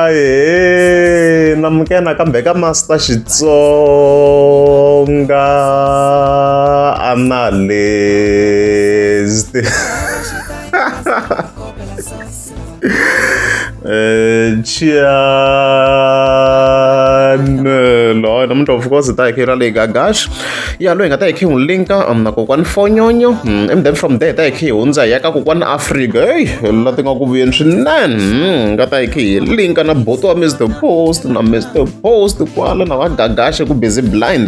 Ahee namukela nakambe ka Master Xitsonga Analyst channel hayi namuntlha of course hi ta hi kha yi ra leyi gagash ya loyi hi nga ta hi kha hi n'wi linka na kokwani fonyonyo and then from there hi ta hi kha hi hundza hi ya ka kokwani afrika heyi la ti nga ku vuyeni swinene hi nga ta hi kha hi linka na boto wa mr post na mr post kwala na va gagashe ku busy blind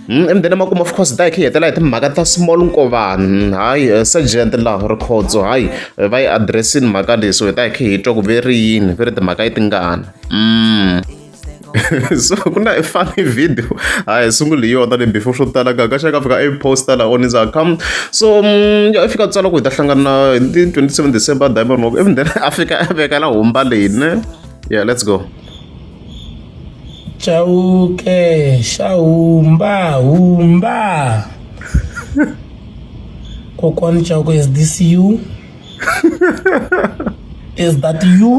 and then emakumu of course hi ta hi kha hi hetela hi timhaka ta small nkovani hayi sergeant la rikhotso hayi va yi addressini mhaka leyi so hi ta hi kha hi twa ku ve ri yini ve ri timhaka i tingana so ku na funny video hayi sungule hi yona le before swo tala ka ka fika i posta la on his account so ya i fika tsala ku hi ta hlangana hi ti 27 December Diamond Walk even then a fika a veka la humba leyi ne yeah let's go Chauke xa humba humba Kokwani Chauke is this you is that you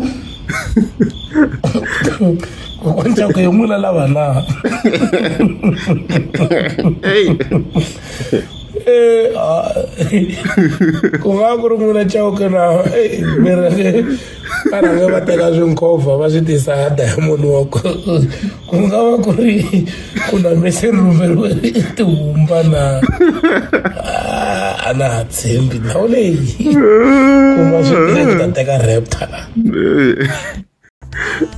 Kokwani Chauke hi n'wina lava na hey Eh, ah, ku nga ku ri n'wina Chauke na eh, mi ri va rhange va teka swinkhovha va swi tisa diamond wa ku nga va ku ri ku na mi se rhumeriwe tihumba na a na ha tshembi ndhawu leyi kuma swi tirhe ku ta teka raptor la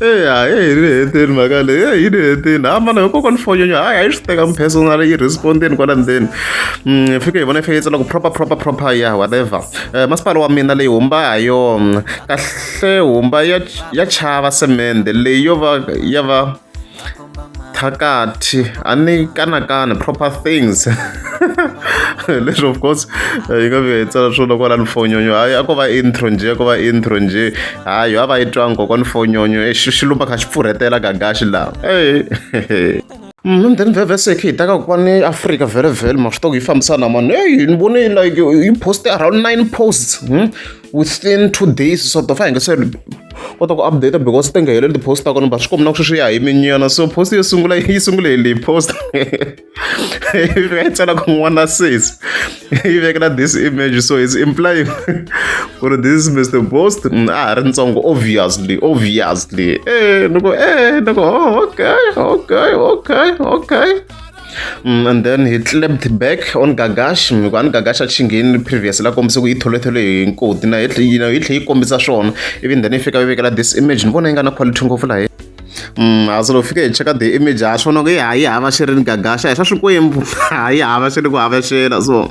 eya yi ni heteni mhaka leyi e yi ni heteni ha mana hi kokwani fonyonyo hayi a yi swi teka personal yi respondeni kwala ndzeni hi fike hi vona yi fike yi tsala ku proper proper proper ya whatever masipala wa mina leyi humba ha yona kahle humba ya ya chava semende leyi yo va ya va thakathi a ni kanakani proper things leswi of course yi nga fika yi tsala swona kwalani fonyonyo hayi a ko va intro njhe a ko va intro njhe hayi a va yi twanga kokwani fonyonyo xilumba kha xi pfurhetela gagaxi laha e then vhevhe se khe hi ta ka kokwani Afrika vhele vhele ma swi tiva ku yi fambisana na mani heyi ni vone like yi poste around 9 posts within 2 days sort of a hi nge se kota ku update because ti nga heleli ti-post ta kona but swi komba na ku sweswi ya ha yiminyana so post yo sungula yi sungule hi leyi post yi fika yi tsala ku n'wana sesi yi vekela this image so it's implying ku ri this is Mr Post a ha ri ntsongo obviously obviously ni ku ni ku oh okay okay okay okay and then he clapped back on Gagash ku a ni Gagash a chingheni previous la kombisa ku yi tholethole hi nkoti na yi tlhe yi kombisa swona ivi then yi fika yi vekela this image ni vona yi nga na quality ngopfu laha a so loko fika hi cheka the image ha swona ku yi hava xi ri ni Gagash a hi swa swikwembu yi hava xi ri ku havaxela so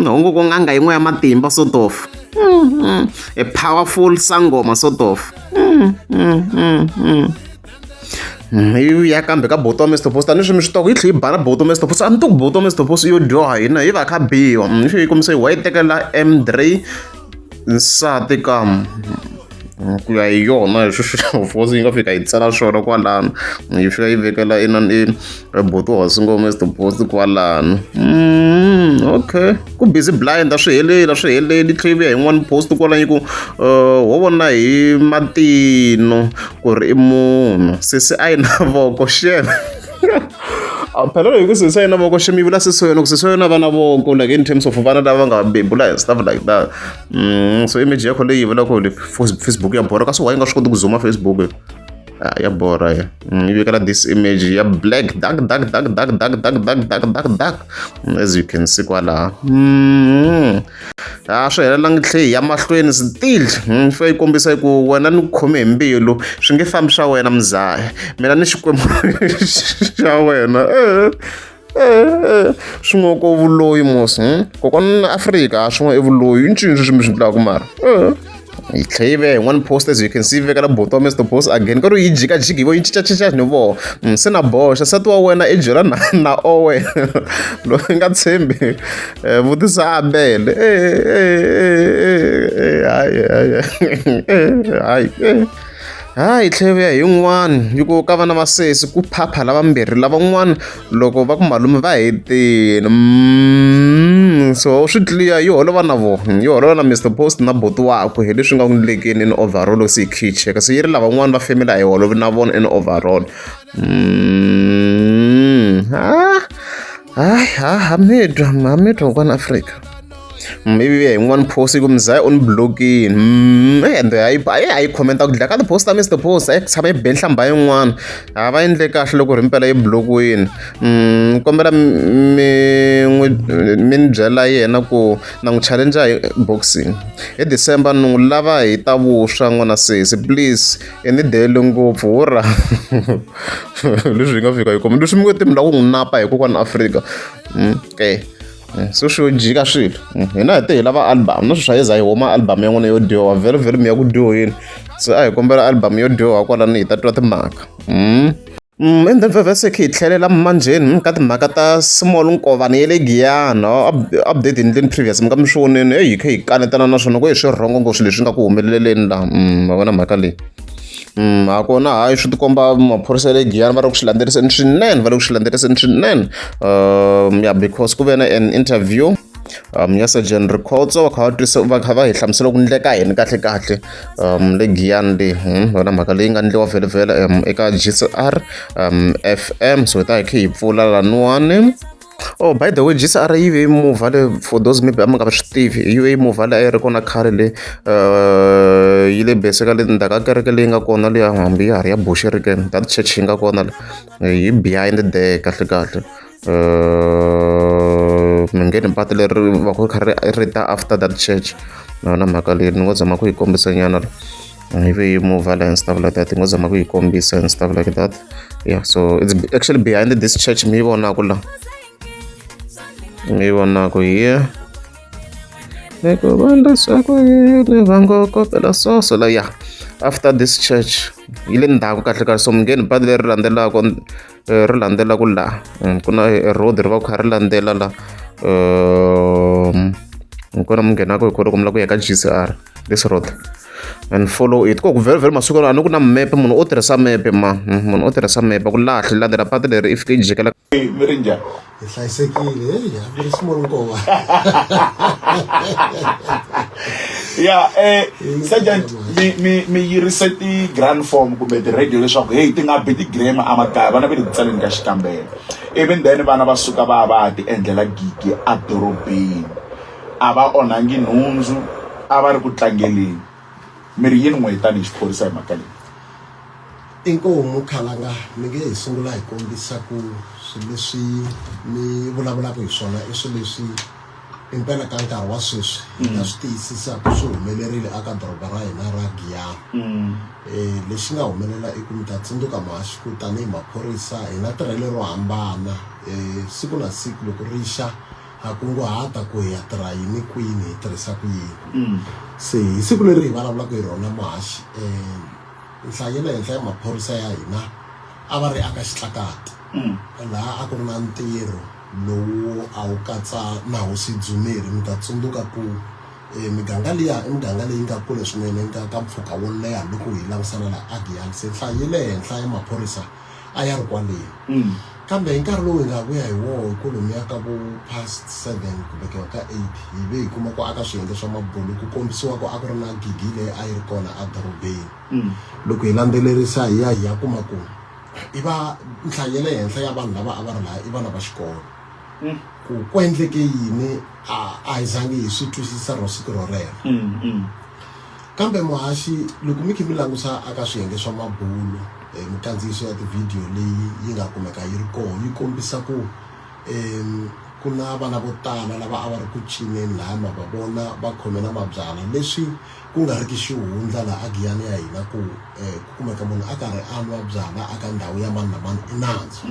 hongo ku n'anga yin'we ya matimba sort of a powerful sangoma sort of yi ya kambe ka boto wa Mr Post a ni swi mi swi tiva ku yi tlhe yi bana boto Mr Post a ni tiku boto Mr Post yo dyoha hina yi va kha biwa yi fike yi kombisa yi wa yi tekela M Dre nsati ka ku ya hi yona hi sweswo of course yi nga fika yi tsala swona kwalano yi fika yi vekela inani i boto wa hosi ngoma Mr Post kwalano okay ku busy blind a swi heleli a swi heleli yi tlhela yi vuya hi yin'wana post kwalano yi ku ho vona hi matino ku ri i munhu sesi a yi na voko xem phela hi ku sesi a yi na voko xem yi vula sesi wa yena ku sesi wa yena va na voko like in terms of vana lava nga bebula and stuff like that so image yakho leyi yi vula ku Facebook ya borha kasi why yi nga swi koti ku zooma Facebook ya borha ya yi vekela this image ya black dark dark dark dark dark dark dark dark dark dark as you can see kwalaha a swi helelangi tlhe hi ya mahlweni still yi fika yi kombisa ku wena ni ku khome hi mbilu swi nge fambi swa wena muzaya mina ni xikwembu xa wena swin'we ko vuloyi mos kokwana Afrika swin'we i vuloyi i ncini sweswi mi swi vulaka mara yi tlhe yi ve yin'wana post as you can see vekela boto wa Mr Post again ka ri yi jikajiki vo yi cincacinca ni voho se na boxa nsati wa wena i byela na na owe loyi nga tshembi vutisa Abele hayi hayi hayi hayi tlhe vuya hi yin'wana yi ku ka vana va sesi ku phapha lavambirhi lavan'wana loko va ku malume va hetini So swi clear yi holova na vona yi holova na Mr Post na buti wakwe hi leswi nga ku ndlekeni in overall loko se hi kha hi cheka se yi ri lavan'wana va family a hi holovi na vona in overall. Ha hayi ha ha mi twa ha mi twa kokwana Afrika. Ivi hi yin'wana post yi ku mzaya u ni block-ini ende a yi a yi comment-a ku dlaya ka ti-post ta Mister Post a yi tshama yi be nhlambha yin'wana a va endle kahle loko ri mpela yi block-wini ni kombela mi n'wi mi ni byela yena ku na n'wi challenge hi boxing hi December ni n'wi lava hi ta vuswa n'wana sesi please i ni delele ngopfu wo ra leswi hi nga fika hi kuma leswi mi ngo ti mi lava ku n'wi napa hi kokwana Afrika okay. Se swi yo jika swilo hina hi te hi lava album na sweswi a yi za yi huma album ya n'wina yo dyoha vhele vhele mi ya ku dyoheni se a hi kombela album yo dyoha kwalani hi ta twa timhaka. And then vhevhe se khe hi tlhelela manjheni ka timhaka ta small nkovani ya le Giyani update hi ndleni previous mi nga mi swi voneni heyi hi khe hi kanetana na swona ku hi swi wrong ngopfu swilo leswi nga ku humeleleni laha ma vona mhaka leyi. Hakona hayi swi tikomba maphorisa ya le Giyani va ri ku swi landzeriseni swinene va le ku swi landzeriseni swinene ya because ku ve na an interview ya Sergeant Rikhotso va kha va twisa va kha va hi hlamusela ku ndleka yini kahle kahle le Giyani leyi yona mhaka leyi nga ndliwa vhele eka G_C_R F_M so hi ta hi kha hi pfula laniwani. Oh by the way G_C_R yi ve movha le for those maybe a mi nga swi tivi yi ve movha leyi a yi ri kona khale le yi le basically ndzhaku ka kereke leyi nga kona liya hambi ya ha ri ya Bushiri ke that church yi nga kona le hi behind there kahle kahle mi nge ni patu leri va ku ri kha ri ri ta after that church na yona mhaka leyi ni ngo zama ku yi kombisa nyana la. Yi ve yi move la and stuff like that ni ngo zama ku yi kombisa and stuff like that yeah so it's actually behind this church mi yi vonaku la mi yi vonaku here leswaku yini va ngo kopela soso la yeah after this church yi le ndzhaku kahle kahle so mi ngheni patu leri landzelaka ri landzelaka laha ku na road ri va kha ri landzela la hi kona mi nghenaka hi kona loko mi lava ku ya ka G_C_R this road and follow it ku vhele vhele masiku lawa a ni ku na mepe munhu o tirhisa mepe ma munhu o tirhisa mepe ku lahli landzela patu leri i fike i jikela mi ri njhani hi hlayisekile heyi hambi ri small nkova ya sergeant mi mi mi yirise ti-grand form kumbe ti-radio leswaku heyi ti nga bi ti-gram emakaya vana va le ku tsaleni ka xikambelo ivi then vana va suka va ya va ya ti endlela gigi edorobeni a va onhangi nhundzu a va ri ku tlangeleni mi ri yini n'we tanihi xiphorisa hi mhaka leyi Inkomu Khalanga mi nge hi sungula hi kombisa ku swilo leswi mi vulavulaka hi swona i swilo leswi impela ka nkarhi wa sweswi hi nga swi tiyisisa ku swi humelerile aka doroba ra hina ra Giyani. Lexi nga humelela i ku mi ta tsundzuka mhaxi ku tanihi maphorisa hi na tirhelo ro hambana siku na siku loko ri xa ha kunguhata ku hi ya tirha yini kwini hi tirhisa ku yini. Se hi siku leri hi vulavulaka hi rona muhaxi nhlayo ya le henhla ya maphorisa ya hina a va ri aka Xitlakati laha a ku ri na ntirho lowu a wu katsa na hosi Dzumeri mi ta tsundzuka ku miganga liya i miganga leyi nga kule swinene nga ka mpfhuka wo leha loko hi langusana la a Giyani se nhlayo ya le henhla ya maphorisa a ya ri kwaleni kambe hi nkarhi lowu hi nga vuya hi woho kwalomuya ka vo past 7 kumbe ku ya ka 8 hi ve hi kuma ku aka swiyenge swa mabulu ku kombisiwa ku a ku ri na gigi leyi a yi ri kona edorobeni loko hi landzelerisa hi ya hi ya kuma ku i va nhlayo ya le henhla ya vanhu lava a va ri laha i vana va xikolo ku ku endleke yini a a hi zangi hi swi twisisa ro siku ro rero kambe muhaxi loko mi kha mi langusa aka swiyenge swa mabulu minkandziyiso ya tivhidiyo leyi yi nga kumeka yi ri koho yi kombisa ku ku na vana vo tala lava a va ri ku cineni lahaya ma va vona va khome na mabyalwa leswi ku nga ri ki xihundla laha a Giyani ya hina ku ku kumeka munhu a karhi a nwa byalwa aka ndhawu ya mani na mani i nandzu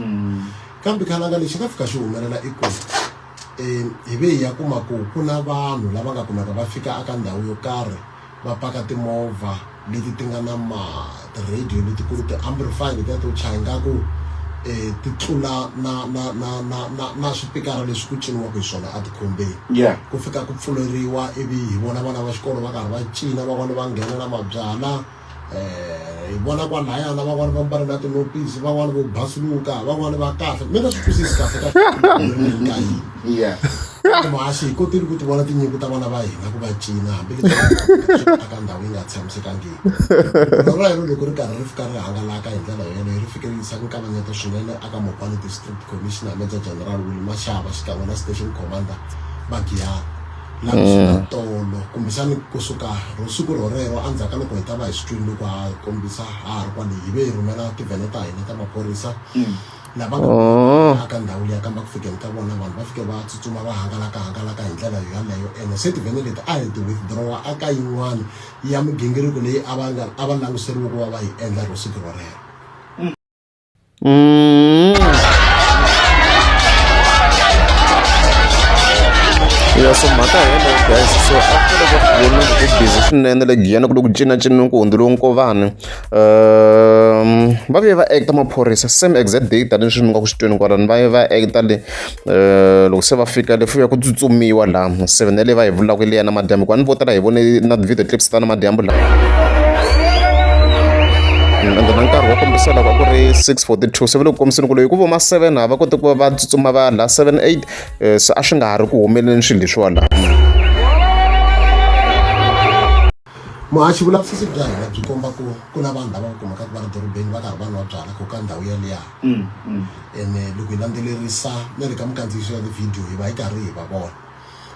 kambe khalanga lexi nga fika xi humelela i ku hi ve hi ya kuma ku ku na vanhu lava nga kumeka va fika aka ndhawu yo karhi va paka timovha leti ti nga na ma ti-radio letikulu ti-amplify letiya to chaya ingaku ti tlula na na na na na na swipikara leswi ku ciniwaka hi swona etikhombeni Yeah. ku fika ku pfuleriwa ivi hi vona vana va xikolo va karhi va cina van'wani va nghena na mabyala hi vona kwalayana van'wani va mbale na tinopisi van'wani vo basuluka van'wani va kahle mi nga swi twisisi kahle ka yini Yeah. Muhaxi hi kotile ku ti vona tinyiko ta vana va hina ku va cina hambileswi aka ndhawu yi nga tshamisekangiki. Rero loko ri karhi ri fika ri hangalaka hi ndlela yoleyo ri fike ri yisa nkavanyeto swinene aka Mopani District Commissioner Major General Willie Mashaba xikan'we na Station Commander va Giyani la kusuka tolo kumbexani kusuka ro siku rorero endzhaku ka loko hi ta va hi swi twile loko ha kombisa ha ha ri kwale hi ve hi rhumela tivhene ta hina ta maphorisa lava nga aka ndhawu liya kambe ku fikeni ka vona vanhu va fike va tsutsuma va hangalaka hangalaka hi ndlela yoyaleyo ene se tivhene leti a hi ti withdrawa aka yin'wana ya migingiriko leyi a va nga a va languseriwe ku va va yi endla ro siku rorero. Ya so mhaka yeleyo guys so after loko vona ku busy swinene le Giyani ku le ku cinaciniweni ku hundzuriwe nkovani va vuye va act maphorisa same exact day tanihi leswi mi nga ku swi tweni kwalano va ye va act le loko se va fika le fuya ku tsutsumiwa laha seven yaleyi va yi vulaka liya namadyambu hikuva ni vo tala hi vone na video clips ta namadyambu laha ende na nkarhi wa kombisela ku a ku ri 6:42 se va le ku kombiseni ku loyi ku voma 7 a va koti ku va va tsutsuma va la 7 8 se a swi nga ha ri ku humeleni swilo leswiwa laha. Muhaxi, vulavisisi bya hina byi komba ku ku na vanhu lava va kumekaka va ri dorobeni va karhi va nwa byala ko ka ndhawu yaliya. Ene loko hi landzelerisa na le ka minkandziyiso ya ti-video hi va hi karhi hi va vona.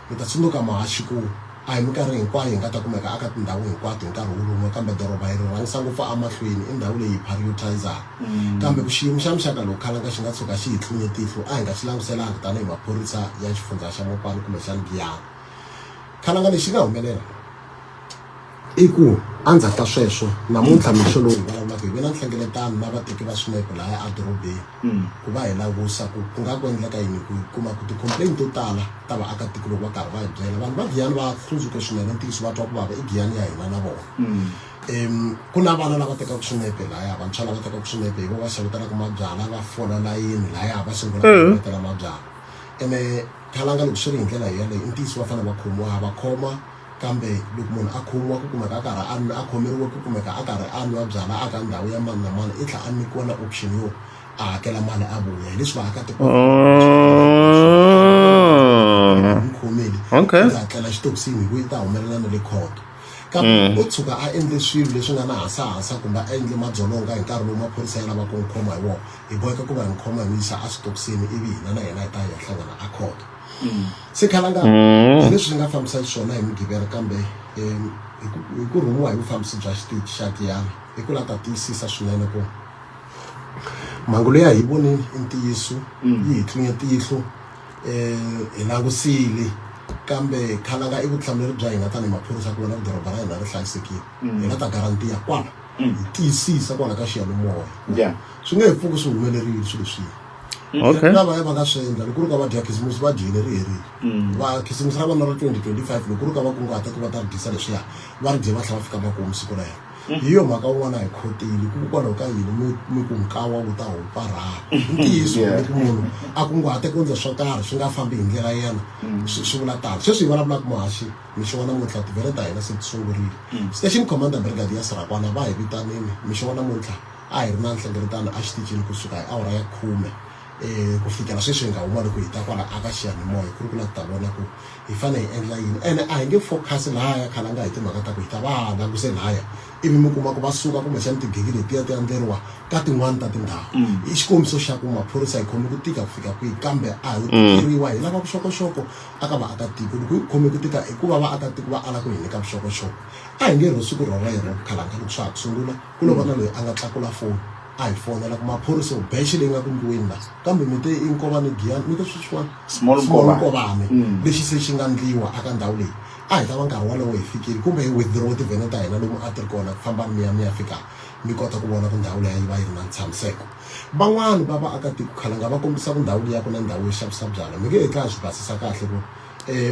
Mi ta tsundzuka muhaxi ku a hi minkarhi hinkwayo hi nga ta kumeka aka tindhawu hinkwato hi nkarhi wun'we kambe doroba hi ri rhangisa ngopfu emahlweni i ndhawu leyi hi prioritize-aka. Kambe ku xiyimo xa muxaka lowu khalanga xi nga tshuka xi hi tlunye tihlo a hi nga xi languselanga tanihi maphorisa ya xifundzha xa Mopani kumbexana Giyani. Khalanga lexi nga humelela i ku endzhaku ka sweswo namuntlha mixo lowu hi vulavulaka hi ve na nhlengeletano na vateki va swinepe lahaya edorobeni ku va hi langusa ku ku nga ku endleka yini ku kuma ku ti-complain to tala ta vaakatiko loko va karhi va hi byela vanhu va Giyani va hlundzuke swinene ntiyiso va twa ku vava i Giyani ya hina na vona ku na vana lava tekaka swinepe lahaya vantshwa lava tekaka swinepe hi vo va xavetelaka mabyalwa va fola layini lahaya va sungula ku xavetela mabyalwa ene Khalanga loko swi ri hi ndlela yaleyo i ntiyiso va fanele va khomiwa ha va khoma kambe loko munhu a khomiwa ku kumeka a karhi a nwa a khomeriwe ku kumeka a karhi a nwa byalwa a ka ndhawu ya mani na mani i tlhela a nyikiwa na option yo a hakela mali a vuya hi leswi vaakatiko n'wi khomile Okay. u ta tlela xitokisini hi ku i ta humelela na le khoto kambe o tshuka a endle swilo leswi nga na hasahasa kumbe a endle madzolonga hi nkarhi lowu maphorisa ya lavaka ku n'wi khoma hi wona hi boheka ku va hi n'wi khoma hi n'wi yisa eswitokisini ivi hina na yena hi ta hi ya hlangana a khoto se khalanga hi leswi swi nga fambisa xiswona hi mugqivela kambe hi ku rhumiwa hi vufambisi bya xitichi xa Giyani i ku la ta tiyisisa swinene ku mhangu leyi a hi vonile i ntiyiso yi hi tlunye tihlo hi langusile kambe khalanga i vutihlamuleri bya hina tanihi maphorisa ku vona ku doroba ra hina ri hlayisekile hi nga ta garantiya kwala hi tiyisisa kwala ka xiyanimoya swi nge he pfuki swi humelerile swilo leswiya. Okay. Lavaya va nga swi endla loko ku ri ka va dya khisimusi va dyile ri herile. Va khisimusi ra vona ra 2025 loko ku ri ka va kunguhata ku va ta ri dyisa leswiya va ri dye va tlhela va fika makumu siku rero. Hi yo mhaka un'wana a hi khotile ku hikwalaho ka yini mi mi ku nkawa wu ta hupa rhavi. I ntiyiso loko munhu a kunguhate ku endla swo karhi swi nga fambi hi ndlela yena swi vula tano. Sweswi hi vulavulaka muhaxi mixo wa namuntlha tivhele ta hina se ti sungurile. Station Commander Brigadier Sirakwana va hi vitanile mixo wa namuntlha A hi ri na nhlengeletano exitichini ku suka hi awara ya khume ku fikela sweswi hi nga huma loko hi ta kwala aka xiyanimoya ku ri ku la ku ta vona ku hi fanele hi endla yini ene a hi nge focus lahaya khalanga hi timhaka ta ku hi ta va ha languse lahaya ivi mi kuma ku va suka kumbexani tigigi letiya ti andleriwa ka tin'wani ta tindhawu i xikombiso xa ku maphorisa hi khome ku tika ku fika kwihi kambe a hi tikeriwa hi lava vuxokoxoko aka vaakatiko loko hi khome ku tika hikuva vaakatiko va ala ku hi nyika vuxokoxoko a hi nge ro siku rorero khalanga loko swa ha ku sungula Ku lo va na loyi a nga tlakula foni a hi fonela ku maphorisa u bexe leyi nga ku ndliweni la kambe mi te i Nkovani Giyani mi te sweswiwani Small Small Nkovani. Nkovani lexi se xi nga ndliwa aka ndhawu leyi a hi ta va nkarhi wolowo hi fikile kumbe hi withdraw tivhene ta hina lomu a ti ri kona fambani mi ya mi ya fika mi kota ku vona ku ndhawu leyi yi va yi ri na ntshamiseko van'wani va vaakatiko khalanga va kombisa ku ndhawu liya ku na ndhawu yo xavisa byalwa mi nge he tlhela swi basisa kahle ku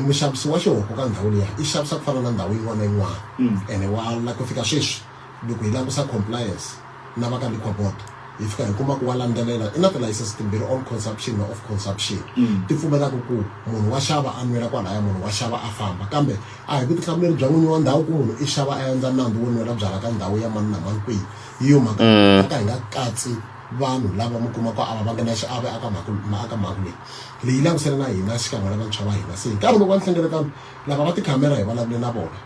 muxavisi wa xihoko ka ndhawu liya i xavisa ku fana na ndhawu yin'wana na yin'wana ene wa la ku fika sweswi Loko hi langusa compliance na va ka liquor board hi fika hi kuma ku wa landzelela i na tilayisense timbirhi on consumption na off consumption ti pfumelaka ku munhu wa xava a nwela kwalaya munhu wa xava a famba kambe a hi vutihlamuleri bya n'winyi wa ndhawu ku munhu i xava a endla nandzu wo nwela byalwa ka ndhawu ya mani na mani kwihi hi yo mhaka ka hi nga katsi vanhu lava mi kuma ku a va vangi na xiave aka mhaka aka mhangu leyi. Leyi langutisana na hina xikan'we na vantshwa va hina. Se hi nkarhi lowu wa nhlengeletano, lava va tikhamera hi vulavule na vona.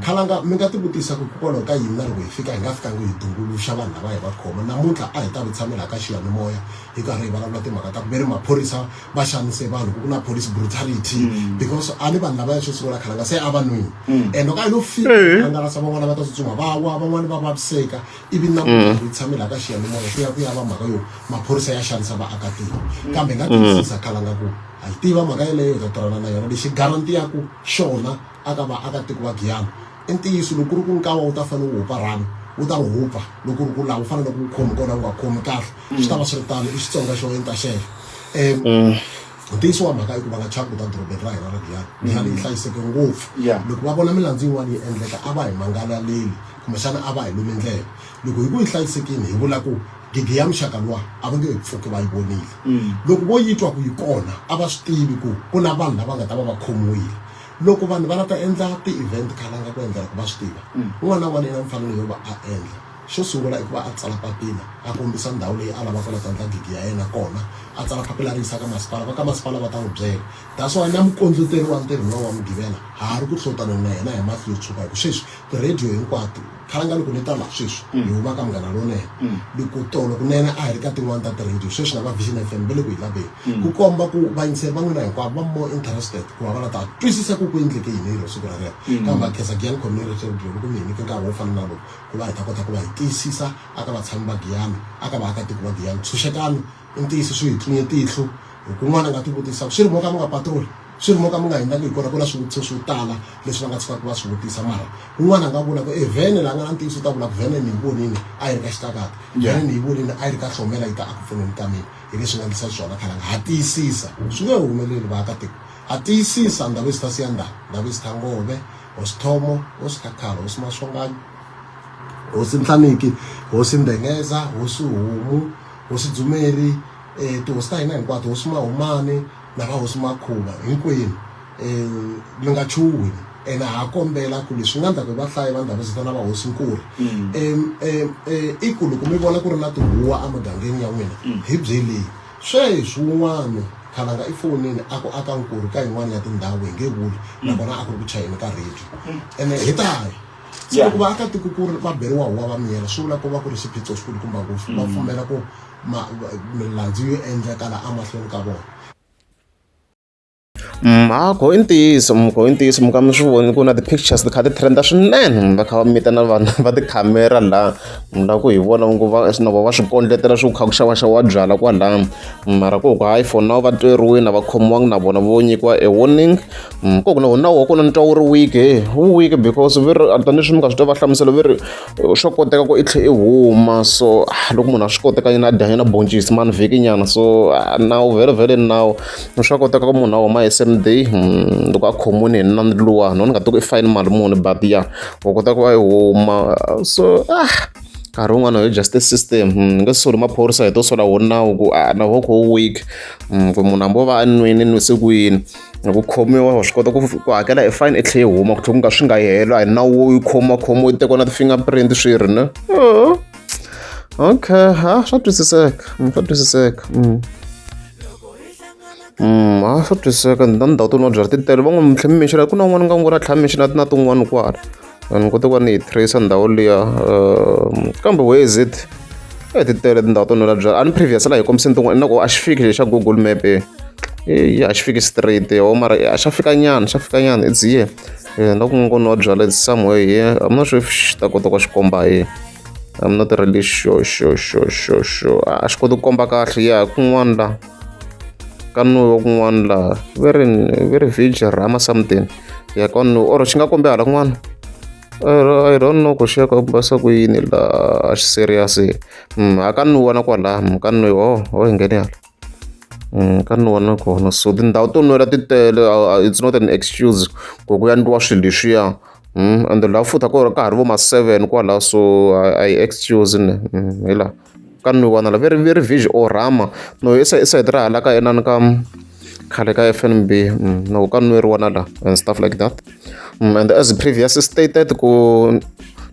Khalanga, mi nga tivutisa ku hikokwalaho ka yini na loko hi fika hi nga fikangi hi dunguluxa vanhu lava hi va khoma. Namuntlha a hi ta vi tshame laha ka xiyanimoya hi karhi hi vulavula timhaka ta ku ve ri maphorisa va xanise vanhu, ku ku na police brutality because a ni vanhu lavaya xo sungula khalanga se a va nwini. And loko a hi lo fika hangalasa van'wana va ta tsutsuma va wa, van'wana va vaviseka ivi namuntlha hi tshame laha ka xiyanimoya ku ya ku ya va mhaka yo maphorisa ya xanisa vaakatiko. Kambe hi nga tiyisisa khalanga ku ha yi tiva mhaka yeleyo, hi ta tirhana na yona. Lexi garantiyaku xona aka vaakatiko va Giyani i ntiyiso, loko ku ri ku nkawa wu ta fanele wu hupa rhavi, wu ta ri hupa. Loko ku ri ku laha wu fanele ku wu khomi kona wu nga khomi kahle, swi ta va swi ri tano. I Xitsonga xo enta xexo. Ntiyiso wa mhaka i ku va nga chavi ku ta dorobeni ra hina ra Giyani. Giyani yi hlayiseke ngopfu. Loko va vona milandzu yin'wana yi endleka, a va hi mangalaleli, kumbexana a va hi lumi ndleve. Loko hi ku yi hlayisekile, hi vula ku gigi ya muxaka luwa a va nge he pfuki va yi vonile. Loko vo yi twa ku yi kona, a va swi tivi ku ku na vanhu lava nga ta va va khomiwile. Loko vanhu va lava ta endla ti-event khalanga ku endlela ku va swi tiva, un'wana na un'wana i na mfanelo yo va a endla. Xo sungula i ku va a tsala papila a kombisa ndhawu leyi a lavaka ku la ta endla gigi ya yena kona, a tsala papila a ri yisa ka masipala, va ka masipala va ta n'wi byela. That's why na mukondleteri wa ntirho luwa wa Mugqivela ha ha ri ku hlotaneni na yena hi mahlo yo tshuka, hi ku sweswi ti-radio hinkwato khalanga loko ni ta laha sweswi hi huma ka Munghana Lonene, loko tolo kunene a hi ri ka tin'wani ta ti-radio, sweswi na va Vision FM va le ku hi laveni, ku komba ku vayingiseri va n'wina hinkwavo va more interested ku va va la ta twisisa ku ku endleke yini hi ro siku rerero. Kambe ha khensa Giyani Community Radio loko mi hi nyike nkarhi wo fana na lowu ku va hi ta kota ku va hi tiyisisa aka vatshami va Giyani, aka vaakatiko va Giyani. Tshunxekani, i ntiyiso swi hi tlinye tihlo hi ku un'wana a nga tivutisa ku swi ri mo ka mi nga patrol, swi ri mo ka mi nga hundzangi hi kona. Ku na swivutiso swo tala leswi va nga tshukaka va swi vutisa, mara un'wana a nga vula ku e vhene la nga na ntiyiso u ta vula ku vhene ni yi vonile a yi ri ka xitlakati, vhene ni yi vonile a yi ri ka hlomela yi ta eku pfuneni ka mina. Hi leswi nga endlisa xiswona khalanga, ha tiyisisa swi nge humeleli vaakatiko, ha tiyisisa. Ndhavezitha Siyandhani, Ndhavezitha Ngove, Hosi Thomo, Hosi Khakhala, Hosi Maswanganyi, Hosi Nhlaniki, Hosi Ndengeza, Hosi Homu, Hosi Dzumeri, tihosi ta hina hinkwato, Hosi Mahumani na va Hosi Makhuva, hinkwenu mi nga chuhi. Ene ha kombela ku leswi nga endla ku hi va hlayi va Ndhavezitha na va Hosi Nkuri, i ku loko mi vona ku ri na tihuwa emugangeni ya n'wina, hi byeleni. Sweswi wun'wana khalanga i fonini a ku aka Nkuri ka yin'wana ya tindhawu, hi nge vuli, nakona a ku ri ku chayeni ka radio, ene hi ta ya. Se loko vaakatiko ku ri va beriwa huwa va miyela, swi vula ku va ku ri xiphiqo xikulukumba ngopfu, va pfumela ku milandzu yo endleka la emahlweni ka vona. Mhakho i ntiyiso, mhakho i ntiyiso mi ka mi swi voni ku na ti-pictures ti kha ti trend-a swinene va kha va mita na vanhu va tikhamera laha mi lava ku hi vona ku va na vona va swi kondletela swi ku kha ku xavaxaviwa byalwa kwalaya mara ku ku hayi for now va tweriwile a va khomiwanga na vona vo nyikiwa a warning. Ko ku na nawu wa kona ni twa wu ri weak he wu weak because ve ri tanihi leswi mi nga swi twa va hlamusela ve ri swa koteka ku i tlhe i huma, so loko munhu a swi koteka yena a dya nyana boncisi mani vhiki nyana, so nawu vhele vhele nawu swa koteka ku munhu a huma hi same day loko a khomiwile hi nandzu luwa no ni nga tivi ku i fine mali muni, but ya wa kota ku va i huma. So nkarhi wun'wani hi justice system hi nge soli maphorisa, hi to sola wo nawu ku a nawu wa kho wu weak ku munhu hambi wo va a nwini nwise ku yini, ku khomiwa wa swi kota ku hakela e fine i tlhe yi huma ku tlhe ku nga swi nga helo a hi nawu wo yi khoma khomiwa yi tekiwa na ti-fingerprint swi ri ne. Okay, ha swa twisiseka, swa twisiseka. Ha swa twisiseka na ndhawu to nwa byalwa ti tele van'wana mi tlhe mi mention ku na un'wana nga ngona tlhela mention na tin'wana kwala ni kote ku va ni yi tracer ndhawu liya, kambe where is it? E ti tele tindhawu to nwela byalwa a ni previous la hi kombiseni tin'wana na ku a xi fiki lexi xa Google Map e a xi fiki straight ho mara a xa fika nyana, xa fika nyana, it's here na ku ngo nwa byalwa it's somewhere here. I'm not sure if xi ta kota ku xi komba here, I'm not really sure sure sure sure sure, a xi koti ku komba kahle ya kun'wana la ka nwiwa kun'wana laha ve ri ve ri village rama something ya ka nwiwa or xi nga kombi hala kun'wana. I don't know ku xi ya kombisa ku yini laha, a xi serious a ka nwiwa na kwalaha ka nwiwa ho ho hi nghene hala ka nwiwa na kona, so tindhawu to nwela ti tele, it's not an excuse ku ku ya endliwa swilo leswiya. Ende laha futhi a ku ri ka ha ri vo ma 7 kwalaho, so a yi excuse ne hi laha ka nwiwa na la ve ri ve ri village or rama no i sayiti ra hala ka inani ka khale ka F_N_B no ka nweriwa na la and stuff like that. And as previous stated ku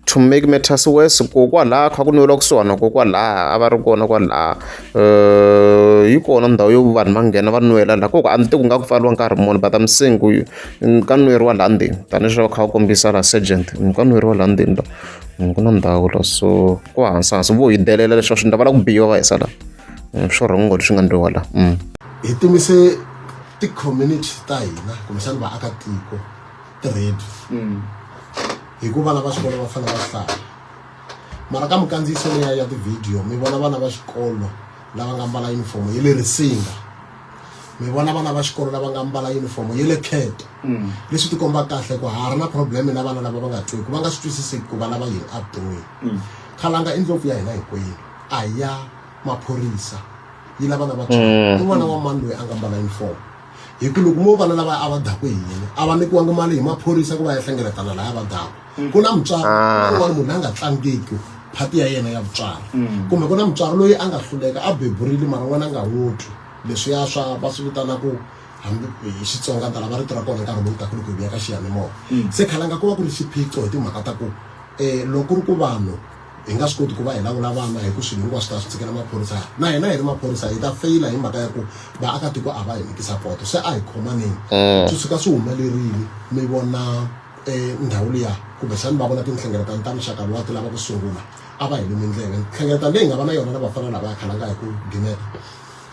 To make matters worse, ko kwalaha kha ku nweriwa kusuhana ko kwalaha a va ri kona kwalaha yi kona ndhawu yo vanhu va nghena va nwela laha koko a ni tivi ku nga ku pfariwa nkarhi muni but I'm saying ku ka nweriwa laha ndzeni tanihileswi va kha va kombisa laha sergeant ka nweriwa laha ndzeni la ku na ndhawu la so ku hansi hansi vo hi delela leswi va swi endla va lava ku biwa va hisa la swo rhongo leswi nga ndliwa la. Hi timise ti-community ta hina kumbexana vaakatiko ti-radio hi ku vana va xikolo va fanele va hlaya mara ka minkandziyiso leya ya tivhidiyo mi vona vana va xikolo lava nga mbala yunifomo ya le Risinga mi vona vana va xikolo lava nga mbala yunifomo ya le Kheto leswi ti komba kahle ku ha ri na problem na vana lava va nga twiki va nga swi twisiseki ku va lava yini evuton'wini khalanga i ndlopfu ya hina hinkwenu a hi ya maphorisa yi lava na vatswari i n'wana wa mani loyi a nga mbala yunifomo hi ku loko mo vana lava a va dakwe hi yini a va nyikiwangi mali hi maphorisa ku va ya hlengeletana laya va dakwa ku na mutswari un'wana munhu la nga tlangiki phati ya yena ya vutswari kumbe ku na mutswari loyi a nga hluleka a beburile mara n'wana a nga n'wi twi leswiya swa va swi vitana ku hambi hi Xitsonga ni ta lava rito ra kona nkarhi lowu taka loko hi vuya ka xiyanimoya se khalanga ku va ku ri xiphiqo hi timhaka ta ku loko ku ri ku vanhu hi nga swi koti ku va hi lawula vana hi ku swilo hinkwaswo ta swi tshikela maphorisa na hina hi ri maphorisa hi ta feyila hi mhaka ya ku vaakatiko a va hi nyiki sapoto se a hi khomaneni swi suka swi humelerile mi vona ndhawu liya kumbexani va vona tinhlengeletano ta muxaka luwa ti lava ku sungula a va hi lumi ndleve nhlengeletano leyi nga va na yona na vafana lava khalanga hi ku gimeta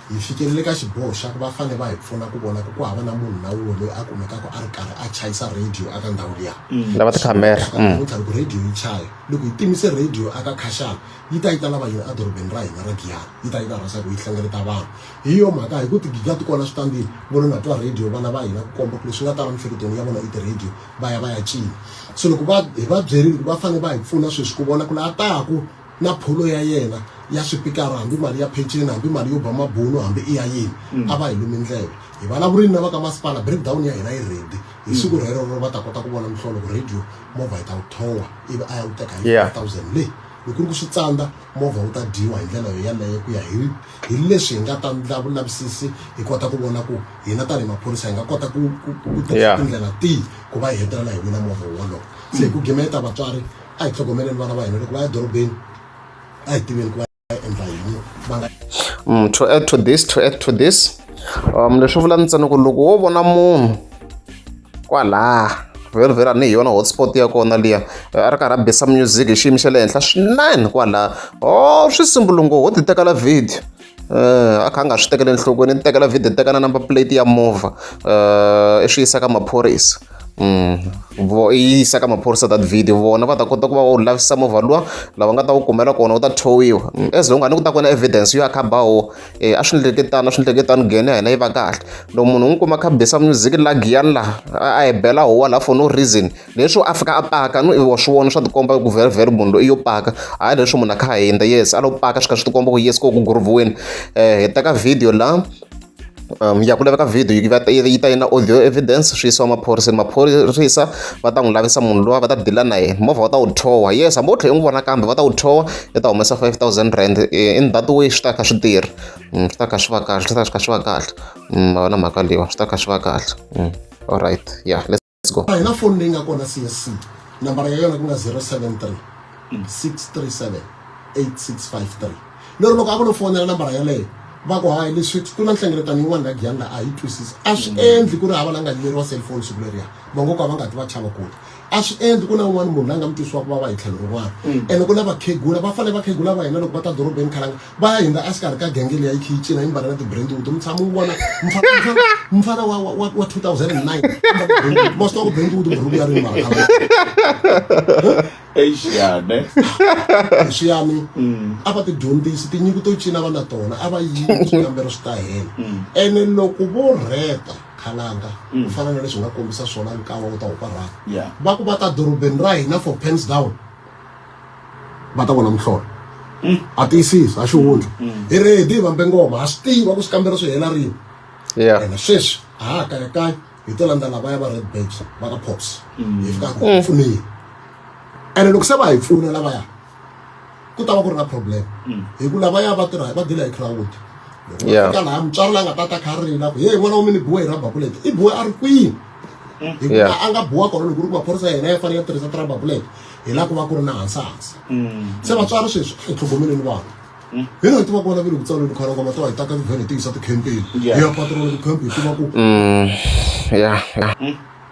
Hi fikelele ka xiboho xa ku va fanele va hi pfuna ku vona ku ku hava na munhu na wun'we loyi a kumekaka a ri karhi a chayisa radio aka ndhawu liya. Lava tikhamera. Kusuka namuntlha loko radio yi chaya, loko hi timise radio aka Khashana, yi ta yi ta lava yini edorobeni ra hina ra Giyani? Yi ta yi ta rhasa ku yi hlengeleta vanhu. Hi yo mhaka hi ku tigiga ti kona switandini, vo lo na twa radio vana va hina ku komba ku leswi nga tala miehleketweni ya vona i ti-radio va ya va ya cina. Se loko va hi va byerile ku va fanele va hi pfuna sweswi ku vona ku laha taku na pholo ya yena ya swipikara hambi mali ya peceni hambi mali yo ba mabunu hambi i ya yini a va hi lumi ndleve hi vulavurini na va ka masipala breakdown ya hina yi ready hi siku rero ro va ta kota ku vona mihlolo ku radio movha hi ta wu thowa ivi a ya wu teka hi 5000 leyi loko ku ri ku swi tsandza movha wu ta dyiwa hi ndlela yo yaleyo ku ya hi hi leswi hi nga ta ndla vulavisisi hi kota ku vona ku hina tanihi maphorisa hi nga kota ku ku ku tirhisa tindlela tihi ku va hi hetelela hi wina movha wolowo se hi ku gimeta vatswari a hi tlhogomeleni vana va hina loko va ya dorobeni a hi tiveni ku va endla yini va nga To add to this, to add to this, leswi vula ntsena ku loko wo vona munhu kwalaha vhele a ni hi yona hotspot ya kona liya a ri karhi a bisa music hi xiyimo xa le henhla swinene kwalaha o swi simple ngo ho ti tekela video a kha a nga swi tekeli enhlokweni ni tekela video teka na number plate ya movha i swi yisa ka maphorisa vo yi yisa ka maphorisa that video vona va ta kota ku va wu lavisisa movha luwa lava nga ta wu kumela kona wu ta thowiwa as long a ni ku ta ku na evidence yo a kha ba wo a swi ndleke tano a swi ndleke tano gene ya hina yi va kahle loko munhu u n'wi kuma kha bisa music la giyani laha a hi bela huwa laha for no reason leswo a fika a paka no wa swi vona swa tikomba ku vhele vhele munhu loyi i yo paka hayi leswo munhu a kha a hundza yes a lo paka swi kha swi tikomba ku yes ko ku guruvhiweni hi teka video la ya ku laveka video yi va yi ta yi na audio evidence swi yisiwa maphoriseni maphorisa va ta n'wi lavisa munhu luwa va ta dila na yena movha va ta wu thowa yes hambi wo tlhela u n'wi vona kambe va ta wu thowa i ta humesa R5 000 in that way swi ta kha swi tirha swi ta kha swi va kahle swi ta kha swi va kahle ma vona mhaka leyiwa swi ta kha swi va kahle alright yeah let's go. Hi na foni leyi nga kona CSC nambara ya yona ku nga 073 637 8653 lero loko a ku lo fonela nambara yaleyo va ku hayi leswi ku na nhlengeletano yin'wana la Giyani la a yi twisisi a swi endli ku ri hava la nga yiveriwa cellphone siku leriya va ngo ka va nga ti va chava kule a swi endli ku na un'wana munhu la nga mi twisiwa ku vava hi tlhelo rin'wana ene ku na vakhegula va fanele vakhegula va hina loko va ta dorobeni khalanga va ya hindza exikarhi ka genge liya yi khe yi cina yi mbala na ti-brentwood mi tshama u vona mfana wa 2009 ma swi tiva ku brentwood buruku ya rini mara Exiyane. Leswiyani a va ti dyondzisi tinyiko to cina va na tona a va yimi swikambelo swi ta hela ene loko vo rheta khalanga ku fana na leswi nga kombisa swona nkawa wu ta hupa rhanga va ku va ta dorobeni ra hina for pens down va ta vona muhlolo a tiyisisa a xihundla hi ready hi vambe ngoma ha swi tiva ku swikambelo swi hela rini ene sweswi a ha ha kayakayi hi to landza lavaya va red badge va ka pops hi fika ku pfuneni ene loko se va hi pfuna lavaya ku ta va ku ri na problem hi ku lavaya va tirha va deal hi crowd loko va fika laha mutswari la nga ta ta kha rila ku hey n'wana wa mina biwe hi rubber bullet i biwe a ri kwini. Hikuva a nga biwa kona loko ku ri ku maphorisa ya hina ya fanele ya tirhisa traba bullet hi la ku va ku ri na hansahansa. Se vatswari sweswi a hi tlhogomeleni vana. Hina hi tiva ku vana va le ku tsaleni khale ka mati va hi taka tivhene hi ti yisa tikhempeni. Hi ya patrola tikhempe hi tiva ku Yeah.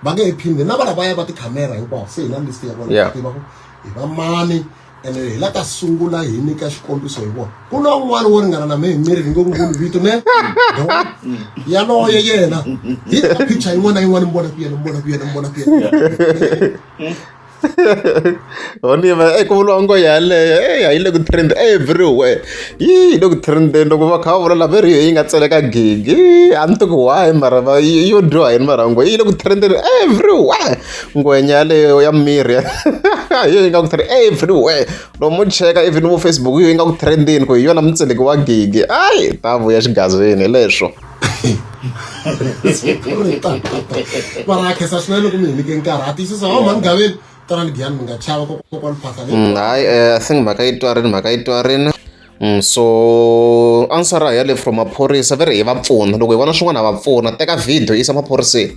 Va nge he phindi na va lavaya va tikhamera hinkwavo se hi na list ya vona Yeah. tiva ku hi va mani ene hi la ta sungula hi nyika xikombiso hi vona ku na un'wana wo ringana na mehe miri ni nge ku vuli vito ne yaloye yena hi ta picture yin'wana na yin'wana mi vona ku yena mi vona ku yena mi vona ku yena. Honiva e ku vuriwa ngo yaleyo e a yi le ku trend everywhere yi le ku trendeni loko va kha va vula la ve ri yi nga tseleka gigi a ni tivi ku why mara va yo dyiwa yini mara ngo yi le ku trendeni everywhere ngwenya yaleyo ya mirhi hi yo yi nga ku trend everywhere loko mo cheka even vo Facebook yo yi nga ku trendeni ku hi yona mutseleki wa gigi ayi ta vuya xigazini hi leswo. Mara khensa swinene loko mi hi nyike nkarhi ha tiyisisa wa mhani Gaveni tanani Giyani mi nga chava kokwani Phahla Hayi I think mhaka yi twarini mhaka yi twarini. So answer yale from maphorisa va ri hi va pfuna loko hi vona swin'wana ha va pfuna teka video yisa maphoriseni.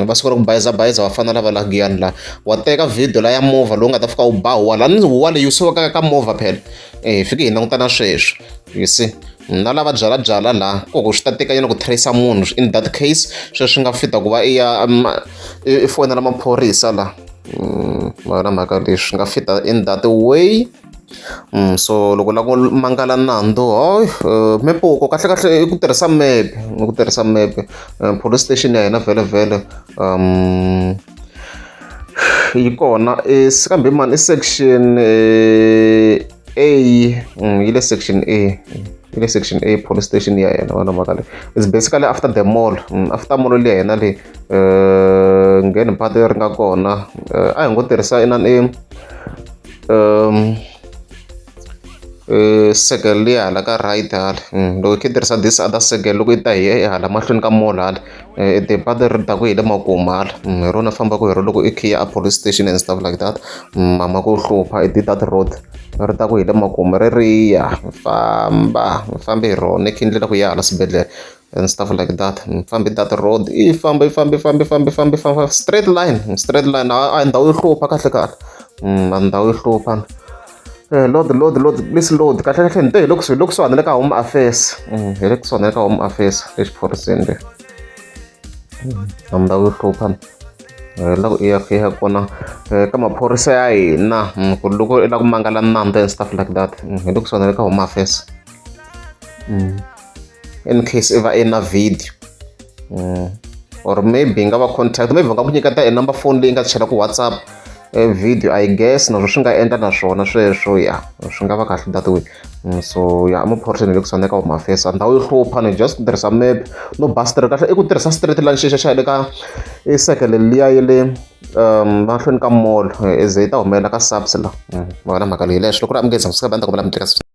Va sungula ku bayizabayiza vafana lava la Giyani la wa teka video la ya movha lowu nga ta fika wu ba huwa la ni huwa leyi yisiwaka ka movha phela hi fike hi languta na sweswo you see. Na lava byalabyala la ku ku swi ta tika nyana ku trace munhu in that case sweswo swi nga fita ku va i ya i fonela maphorisa la ma yona mhaka leyi swi nga fita in that way. So loko u lava ku mangala nandzu hayi mepe kahle kahle i ku tirhisa mepe i ku tirhisa mepe police station ya hina vhele vhele yi kona kambe mani i section A yi le section A yi le section A police station ya hina vana mhaka leyi it's basically after the mall after mall leyi ya hina leyi ngheni patu leri nga kona a hi ngo tirhisa inani i circle liya hala ka right hala loko hi kha hi tirhisa this other circle loko yi ta hi hala mahlweni ka mall hala patu ri taku hi le makumu hala hi rona fambaka hi rona loko i kha i ya a police station and stuff like that mama ku hlupha i that road ri ta ku hi le makumu ri riya famba fambi hi rona i kha i ndlela ku ya hala swibedhlele and stuff like that fambi that road i famba i fambi fambi fambi fambi famba straight line straight line a hi ndhawu yo hlupha kahle kahle a ndhawu yo hlupha. Load load load please load kahle kahle ni te hi le kusuhi hi le kusuhani na le ka home affairs hi le kusuhani na le ka home affairs le xiphoriseni le a ndhawu yo hlupha hi la ku i ya i ya kona ka maphorisa ya hina ku ri loko i lava ku mangala nandzu and stuff like that hi le kusuhani na le ka home affairs in case i va i na video or maybe yi nga va contact maybe va nga ku nyiketa e number phone leyi nga chela ku WhatsApp video I guess naswo swi nga endla naswona sweswo ya swi nga va kahle that way. So ya emaphoriseni hi le kusuhani na ka home affairs a ndhawu yo hlupha ni just ku tirhisa map no ba straight kahle i ku tirhisa straight line xexa xa le ka i circle liya ya le mahlweni ka mall i ze yi ta humelela ka SAPS la ma vona mhaka leyi leswo loko ri amukela subscribe a ni ta kombela mi tlika.